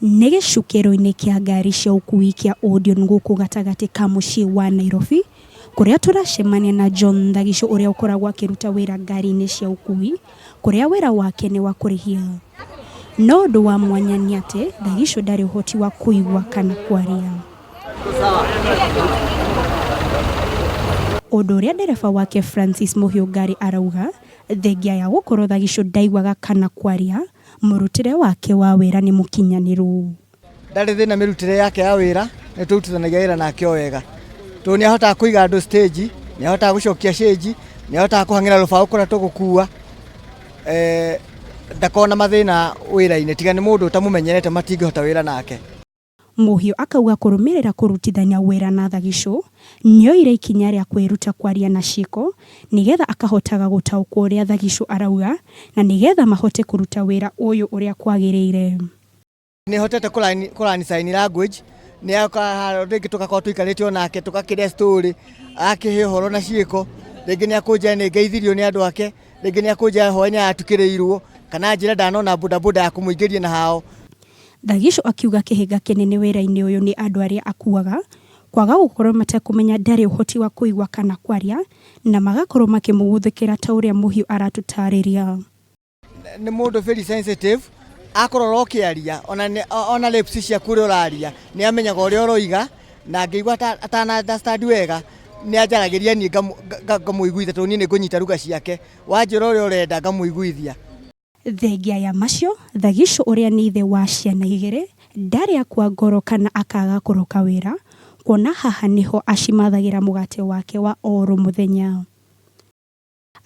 Nĩ gĩcukĩro-inĩ kĩa ngari cia ũkui kĩa Odeon gũkũ gatagatĩ ka mũciĩ wa Nairobi, kũrĩa tũracemania na John Thagicũ ũrĩa ũkoragwo akĩruta wĩra ngari-inĩ cia ũkui, kũrĩa wĩra wake nĩ wa kũrĩhia. No ũndũ wa mwanya nĩ atĩ Thagicũ ndarĩ ũhoti wa kũigua kana kwaria. Ũndũ ũrĩa ndereba wake Francis Mũhiũngari arauga, thengia ya gũkorwo Thagicũ ndaiguaga kana kwaria, Mũrutĩre wake wa wĩra nĩ mũkinyanĩru. Ndarĩ thĩna mĩrutĩre yake ya wĩra, nĩ tũrutithanagia wĩra nake o wega. Tondũ nĩ ahotaga kũiga andũ stage, nĩ ahotaga gũcokia cĩnji, nĩ ahotaga kũhang'ĩra rũbaũ kũrĩa tũgũkua. Ndakoragwo na mathĩna wĩra-inĩ, tiga nĩ mũndũ ũtamũmenyerete matingĩhota wĩra nake. Mũhiũ akauga kũrũmĩrĩra kũrutithania wĩra na Thagicũ, nĩoire ikinya rĩa kwĩruta kwaria na ciĩko nĩgetha akahotaga gũtaũkwo ũrĩa Thagicũ arauga na nĩgetha mahote kũruta wĩra ũyũ ũrĩa kwagĩrĩire. Nĩhotete kũ learn sign language, nĩokaga haha rĩngĩ tũgakorwo tũikarĩte onake tũgakĩrĩa story, agakĩhe ũhoro na ciĩko, rĩngĩ nĩakũnjĩra nĩngeithirio nĩ andũ ake, rĩngĩ nĩakũnjĩra hwaĩ nĩaratukĩrĩirwo, kana anjĩre ndanona bodaboda ya kũmũingĩria na hao. Thagicũ akiuga kĩhĩnga kĩnene wĩra-inĩ ũyũ nĩ andũ arĩa akuaga, kwaga gũkorwo matekũmenya ndarĩ ũhoti wa kũigua kana kwaria na magakorwo makĩmũgũthũkĩra ta ũrĩa Mũhiũ aratũtarĩria. Nĩ mũndũ very sensitive, akũrora ũkĩaria ona lips ciaku ũrĩa ũraria nĩ amenyaga ũrĩa ũroiga na angĩigua atana understand wega nĩ anjaragĩria niĩ ngamũiguithia tondũ niĩ nĩ ngũnyita lugha ciake, wanjĩra ũrĩa ũrenda ngamũiguithia. Thengia ya macio, Thagicũ ũrĩa nĩ ithe wa ciana igĩrĩ, ndarĩ akua ngoro kana akaaga kũroka wĩra, kuona haha nĩho acimathagĩra mũgate wake wa oro mũthenya.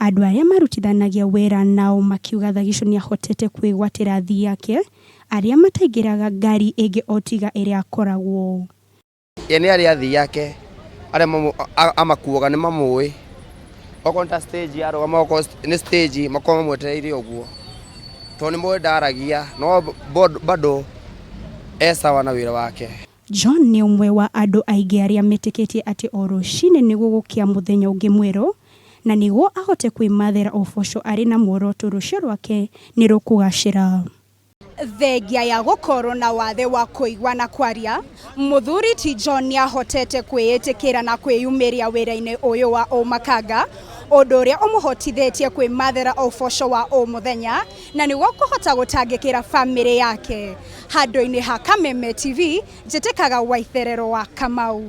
Andũ arĩa marutithanagia wĩra nao makiuga Thagicũ nĩahotete kwĩgwatĩra athii ake arĩa mataingĩraga ngari ĩngĩ o tiga ĩrĩa akoragwo. Ye nĩ arĩ athii ake arĩa amakuaga nĩ mamũĩ, okorwo nĩ ta stage arũgama okorwo nĩ stage makoragwo mamwetereire ũguo, tondũ nĩ moĩ ndaragia no bado e sawa na wĩra wake. John nĩ ũmwe wa andũ aingĩ arĩa metĩkĩtie atĩ o rũcinĩ nĩ gũgũkĩa mũthenya ũngĩ mwerũ, na nĩguo ahote kwĩmathĩra ũboco arĩ na muoroto rũciũ rwake nĩ rũkũgacĩra. Thengia ya gũkorwo na wathe wa kũigua na kwaria, mũthuri ti John nĩahotete kwĩĩtĩkĩra na kwĩyumĩria wĩra-inĩ ũyũ wa ũmakanga, ũndũ ũrĩa ũmũhotithĩtie kwĩmathĩra ũboco wa o mũthenya na nĩguo kũhota gũtangĩkĩra bamĩrĩ yake. Handũ-inĩ ha Kameme TV, njĩtĩkaga Waitherero wa Kamau.